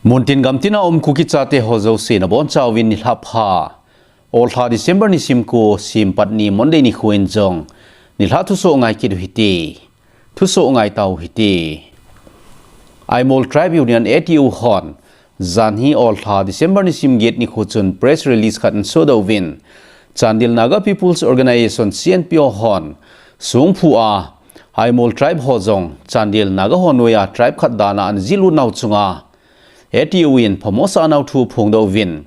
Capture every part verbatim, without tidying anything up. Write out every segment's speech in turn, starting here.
Muntin gamtina um Kuki chate ho jouse nabonchauvin nilhah pha. Olha December nisim ko, Simpatni Monday nikho in jong nilhah thusoh ngai kit u hite. Thusoh ngai tau hite. Aimol Tribe Union, A T U hon janhi olha December nisim get nikho chun press release khat ahin sodoh uvin, Chandel Naga People's Organisation, C N P O hon songphu a Aimol Tribe ho jong Chandel Naga ho noiya tribe khat dan a ana jihlut nau chunga A T U in phamo asah nau thu aphongdoh uvin,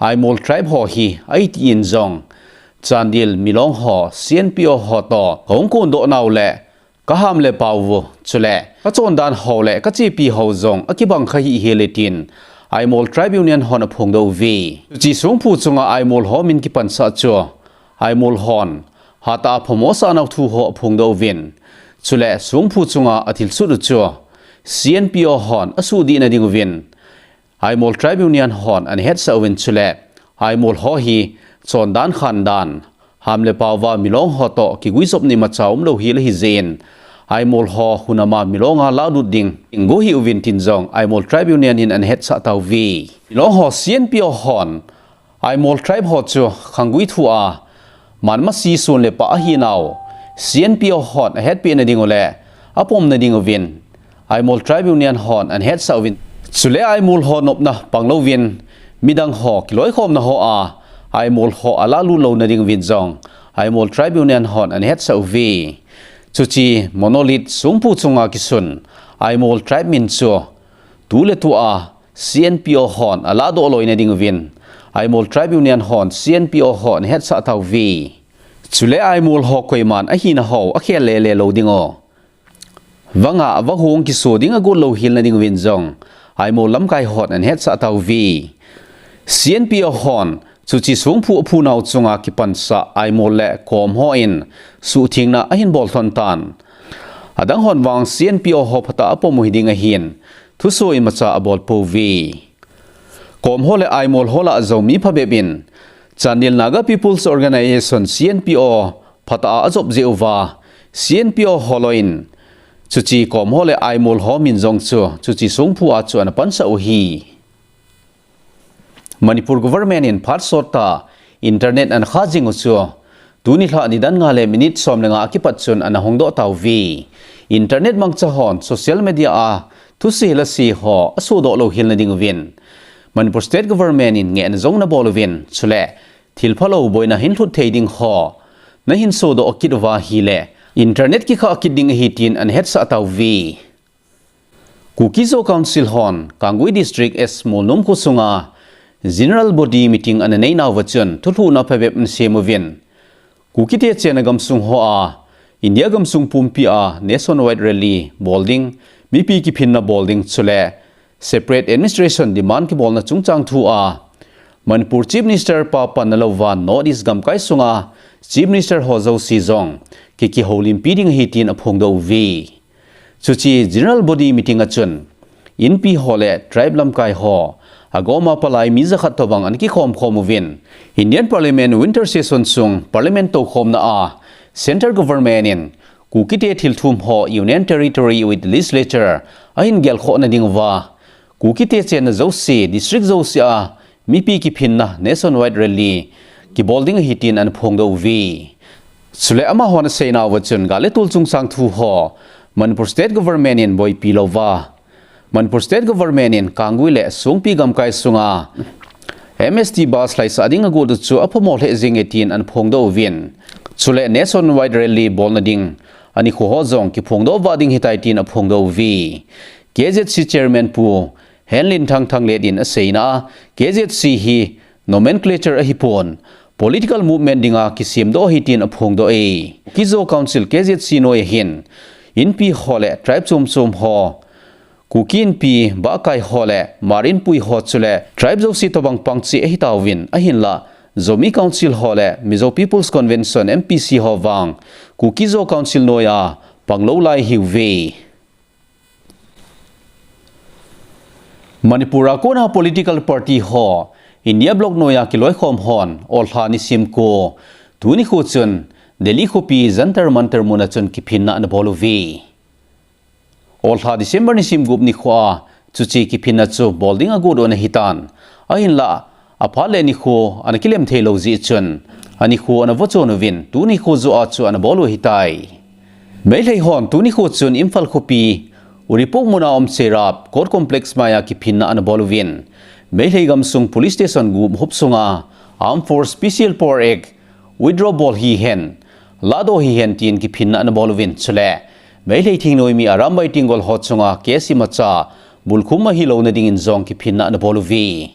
Aimol Tribe ho hi ahitin jong Chandel Milong ho, C N P O ho toh kahung kondoh nau le kaham le pao u, chule kachondan ho le kachepi ho jong akibang kha hih hel e tin Aimol Tribe Union hon aphongdoh uve. Chuche songphu chunga Aimol ho min kipansah chu Aimol hon hatah a phamo asah nau thu ho aphongdoh uvin, chule songphu chunga athilsut u chu C N P O hon asuhdih nading uvin Aimol Tribe Union hon ana hetsah uvin, chule Aimol ho hi chondan khandan, ham le pao a Milong ho toh kiguijopna imacha umlou hel ahi jeh in Aimol ho hunam a Milong a lalut ding ahin go hih uvin tin jong Aimol Tribe Union in ana hetsah tauve. Milong ho, C N P O hon Aimol Tribe ho chu khanggui thua man masi sun le pah ahinau C N P O hon ahetpeh nading u le apom nading uvin Aimol Tribe Union hon ana hetsah uvin, chule Aimol ho nopna panglouvin midang ho kiloikhomna hoa Aimol ho alalut lou nading uvin jong Aimol Tribe Union hon ana hetsah uve. Chuche monolith songphu chunga kisun Aimol Tribe min chu tu le tu a C N P O hon aladoh loi nading uvin Aimol Tribe Union hon C N P O ho ana hetsah tauve. Chule Aimol ho koiman ahina ho akhel lele lou ding u, vanga vahung kiso ding agot lou hel nading uvin jong Aimol lamkai hon ana hetsah tauve. C N P O hon chuche songphu aphu nau chunga kipansah Aimol le Kom ho in suhthengna ahin bol lhon tan. Adang hon vang C N P O ho phatah a apom u hiding ahin thusoh imacha abol pouve. Kom ho le Aimol ho lah a Zomi phabep in Chandel Naga People's Organisation, C N P O phatah a ajop jeh uva C N P O ho loi in chuche Kom ho le Aimol ho min jong chu chuche songphu a chu ana pansah u ahi. Manipur government in phat sot tah a internet ana kha jing u chu tuni nilhah nidan nga le minute som le nga akipat chun ana hongdoh tauve. Internet mangcha hon social media a thuse lase ho asodoh lou hel nading uvin Manipur State Government in ngehna jong ana bol uvin, chule thilphalou boina hin lhut thei ding ho nahin sodoh kit uva ahile internet kikha kit ding ahi tin ana hetsah tauve. Kuki Zo Council hon Kangui District S Molnom kho sunga General Body Meeting ana nei nauva chun thulhuhna phabep ana sem uvin, Kukite chenna gamsung hoa India gamsung pumpi a nationwide rally bol ding, mipi kiphinna bol ding, chule separate administration demand kibolna chungchang thua Manipur Chief Minister pa panna louva North East gamkai sunga Chief Minister ho jouse jong ki, kihoulimpi ding ahi tin aphongdoh uve. Chuche General Body Meeting a chun Inpi ho le tribe lamkai ho agoma palai mi jakhat tobang ana kikhom khom uvin, Indian Parliament Winter Session sung Parliament toukhomna a Centre Government in Kukite thilthum ho Union Territory with Legislature ahin gelkhoh nading uva, Kukite chenna jouse, district jouse a mipi kiphinna nationwide rally kibol ding ahi tin ana phongdoh uve. Chule amahon aseinauva chun gal le tol chungchang thu ho Manipur State Government in boipi louva, Manipur State Government in Kangui le Songpi gamkai sunga M S T bus lhaisah ding agot u chu aphamo lheh jenge tin ana phongdoh uvin, chule nationwide rally bolna ding anikho ho jong kiphongdoh vah ding ahitai tin aphongdoh uve. K Z C Chairman Pu Henlinthang Thanglet in aseina a, K Z C hi nomenclature ahipon, political movement dinga kisemdoh ahi tin aphongdoh e. Kuki Zo Council, K Z C, noiya hin Inpi ho le tribe chom chom ho, Kuki Inpi, Bahkai ho le Hmar Inpui ho chule tribe jouse tobang pang cheh ahitauvin, ahinlah Zomi Council ho le Mizo People's Convention, M P C, ho vang Kuki Zo Council noiya panglou lai ahiuve. Manipur a kona political party ho India bloc noiya kiloikhom hon olha nisim ko, tuni kho chun Delhi khopi Jantar Mantar muna chun kiphinna ana bol uve. Olha December nisim gup nikhoa Chuche kiphinna chu bol ding agot u ana hitan. Ahinlah, aphat le nikho ana kilem thei lou jeh chun, anikho ana vohchon uvin, tuni kho joh a chu ana bol u ahitai. Meilhei hon tuni kho chun Imphal khopi, Uripok muna um Serap Court Complex maiya kiphinna ana bol uvin, Meilhei gamsung Police Station gup hop sunga Armed Force Special Power Act withdraw bol hihen, ladoh hihen tin kiphinna ana bol uvin chule, Meilhei thingnoimi Arambai Tenggol ho chunga case imacha bulkhum ahi louna dingin jong kiphinna ana bol uve.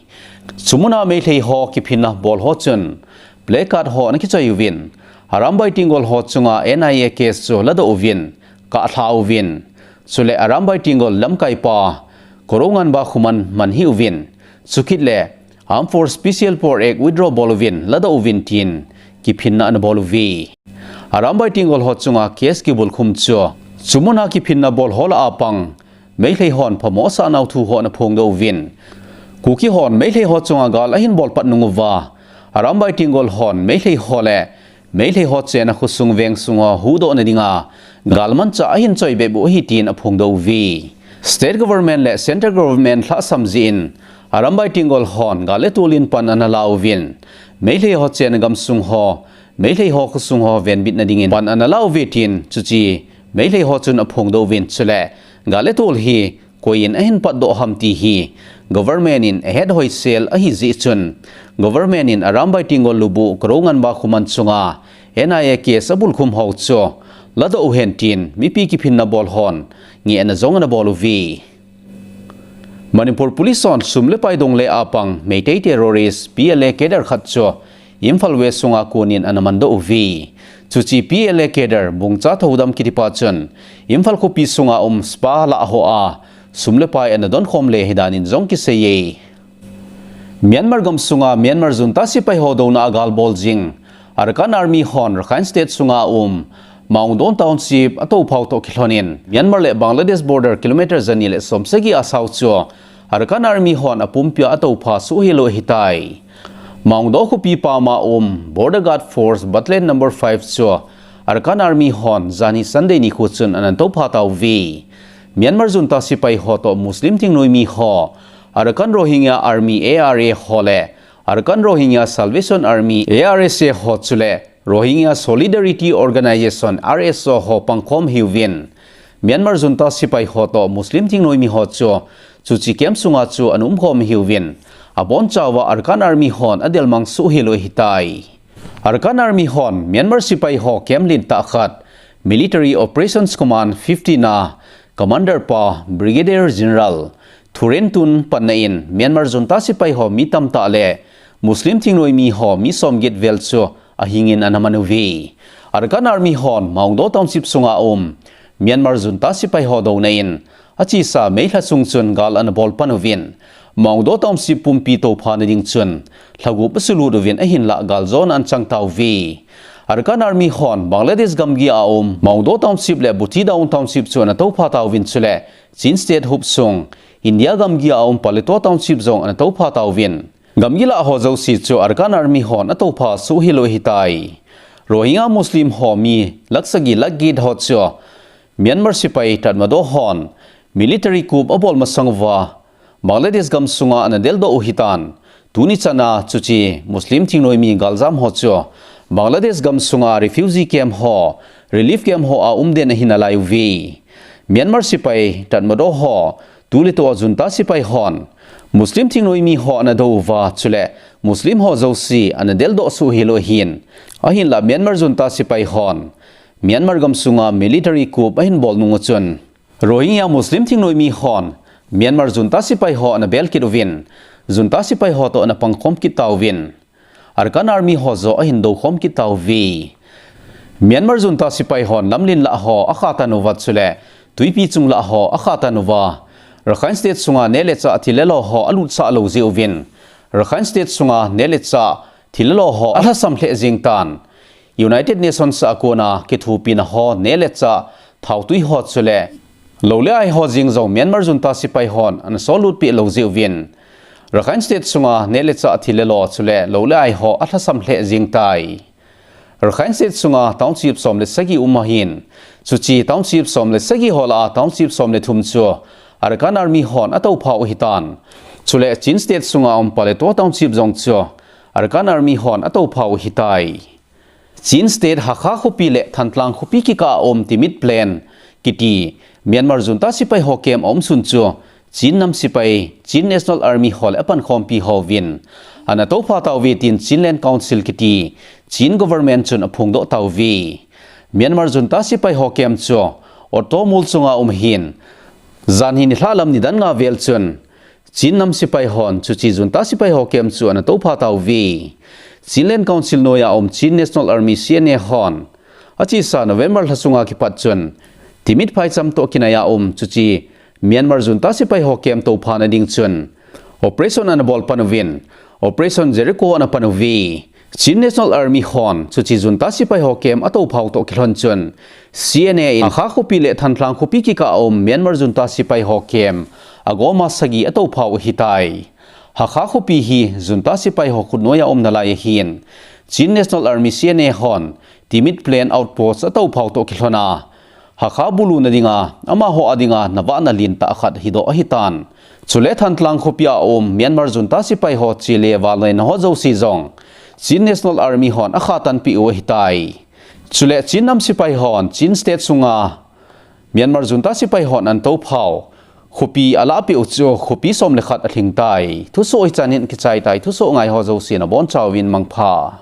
Chumuna Meilhei ho kiphinna bol ho chun placard ho ana kichoi uvin, Arambai Tenggol ho chunga N I A case chu ladoh uvin, kahlha uvin, chule Arambai Tenggol lamkaipa Korounganba Khuman man hih uvin, chukit le Armed Force Special Power Act withdraw bol uvin, ladoh uvin tin kiphinna ana bol uve. Arambai Tenggol ho chunga case kibulkhum chu, chumuna kiphinna bol ho lah a pang Meilhei hon phamo asah nau thu ho ana phongdoh uvin, Kuki hon Meilhei ho chunga gal ahin bol pat nung uva, Arambai Tenggol hon Meilhei ho le Meilhei ho chenna khosung veng sung ho huhdohna dinga galmanchah ahin choibep u ahi tin aphongdoh uve. State government le central government lhahsam jeh in Arambai Tenggol hon gal le tol in pan ana la uvin, Meilhei ho chenna gamsung ho, Meilhei ho khosung ho venbitna dingin pan ana la uve tin chuche Meilhei ho chun aphongdoh uvin, chule gal le tol hi koi in ahin patdoh ham ti hi government in ahet hoisel ahi jeh chun, government in Arambai Tenggol lubuh Korounganba Khuman chunga N I A case abulkhum ho chu ladoh uhen tin mipi kiphinna bol hon ngehna jong ana bol uve. Manipur Police hon sum le pai dong le a pang Meitei terrorist P L A cadre khat chu Imphal West sunga konin ana mandoh uve. Chuche P L A cadre Bungcha Thoudam kitipa chun Imphal khopi sunga um spa lah hoa sum le pai ana donkhom le ahi danin jong kiseiye. Myanmar gamsunga Myanmar junta sepai ho douna a gal bol jing Arakan Army hon Rakhine State sunga um Maungdaw Township atoupha u toh kilhonin Myanmar le Bangladesh border kilometer jani le somsagi asao chu Arakan Army hon apumpia atoupha suhhel u ahitai. Maungdaw khopi pama um Border Guard Force Battalion number five chu Arakan Army hon janhi Sunday nikho chun ana toupha tauve. Myanmar junta sepai ho toh Muslim thingnoimi ho, Arakan Rohingya Army, A R A ho le Arakan Rohingya Salvation Army, A R S A ho chule Rohingya Solidarity Organization, R S O ho pangkhom ahiuvin, Myanmar junta sepai ho toh Muslim thingnoimi ho chu chuche camp sunga chu ana umkhom ahiuvin, abonchauva Arakan Army hon adelmang suhhel u ahitai. Arakan Army hon Myanmar sepai ho camp lentah khat, Military Operations Command fifteen a Commander pa Brigadier General Thurentun panna in Myanmar junta sepai ho mi tamtah le Muslim thingnoimi ho mi somget vel chu ahingin ana man uve. Arakan Army hon Maungdaw Township sunga um Myanmar junta sepai ho douna in achesa May lha sung chun gal ana bol pan uvin, Maungdaw Township pumpi touphana ding chun lhagup asulut uvin ahinlah galjona ana chang tauve. Arakan Army hon Bangladesh gamgi a um Maungdaw Township le Buthidaung Township chu ana toupha tauvin chule Chin State huop sung India gamgi a um Paletwa Township jong ana toupha tauvin, gamgi lah ho jouse chu Arakan Army hon atoupha suhhel u ahitai. Rohingya Muslim ho mi lakh sagi lakh get ho chu Myanmar sepai Tatmadaw hon military coup abol masang uva Bangladesh gamsunga ana deldoh u ahitan, tuni chana chuche Muslim thingnoimi galjam ho chu Bangladesh gamsunga refugee camp ho, relief camp ho a umden ahi nalai uve. Myanmar sepai Tatmadaw ho, tuletua junta sepai hon Muslim thingnoimi ho ana dou uva, chule Muslim ho jouse ana deldoh suhhel u ahin, ahinlah Myanmar junta sepai hon Myanmar gamsunga military coup ahin bol nung u chun Rohingya Muslim thingnoimi hon Myanmar junta sepai ho ana bel kit uvin, junta sepai ho toh ana pangkhom kit tauvin, Arakan Army ho joh ahin doukhom kit tauve. Myanmar junta sepai hon lamlen lah ho akha tan uva chule twipi chung lah ho akha tan uva, Rakhine State sunga neh le chah thil le lo ho alutsah lou jeh uvin, Rakhine State sunga neh le chah thil le lo ho alhasam lheh jeng tan, United Nations a kona kithopina ho neh le chah thaotwi ho chule lou le ai ho jeng jong Myanmar junta sepai hon ana sollut peh lou jeh uvin, Rakhine State sunga neh le chah thil le lo chule lou le ai ho alhasam lheh jeng tai. Rakhine State sunga township som le sagi um ahin, chuche township som le sagi ho lah a township som le thum chu Arakan Army hon atoupha u ahitan. Chule Chin State sunga um Paletwa Township jong chu Arakan Army hon atoupha u ahitai. Chin State Hakha khopi le Thantlang khopi kikah a um Timit Plain kiti Myanmar junta sepai ho camp aum sun chu Chin nam sepai, Chin National Army ho le apankhompi hovin ana toupha tauve tin Chinland Council kiti Chin government chun aphongdoh tauve. Myanmar junta sepai ho camp chu Awtawmul chunga um ahin, janhi nilhah lam nidan nga vel chun Chin nam sepai hon chuche junta sepai ho camp chu ana toupha tauve. Chinland Council noiya um Chin National Army, C N A hon achesa November lha sunga kipat chun Timit phaicham toh kinaiya um chuche Myanmar junta sepai ho camp toupha nading chun operation ana bol pan uvin, Operation Jericho ana pan uve. Chin National Army hon chuche junta sepai ho camp atoupha u toh kilhon chun C N A in Hakha khopi le Thantlang khopi kikah a um Myanmar junta sepai ho camp agoma sagi atoupha u ahitai. Hakha khopi hi junta sepai ho khutnoiya um nalai ahin, Chin National Army, C N A hon Timit Plain outpost atoupha u toh kilhon a, Hakha bulu nadinga amaho adinga navahna lentah khat hidoh ahitan. Chule Thantlang khopi a um Myanmar junta sepai ho chele valnaina ho jouse jong Chin National Army hon akhatanpeh u ahitai. Chule Chin nam sepai hon Chin State sunga Myanmar junta sepai hon ana toupha u khopi alahpeh u chu khopi som le khat alhingtai. Thusoh hichan hin kichaitai, thusoh ngai ho jouse nabonchauvin mangpha.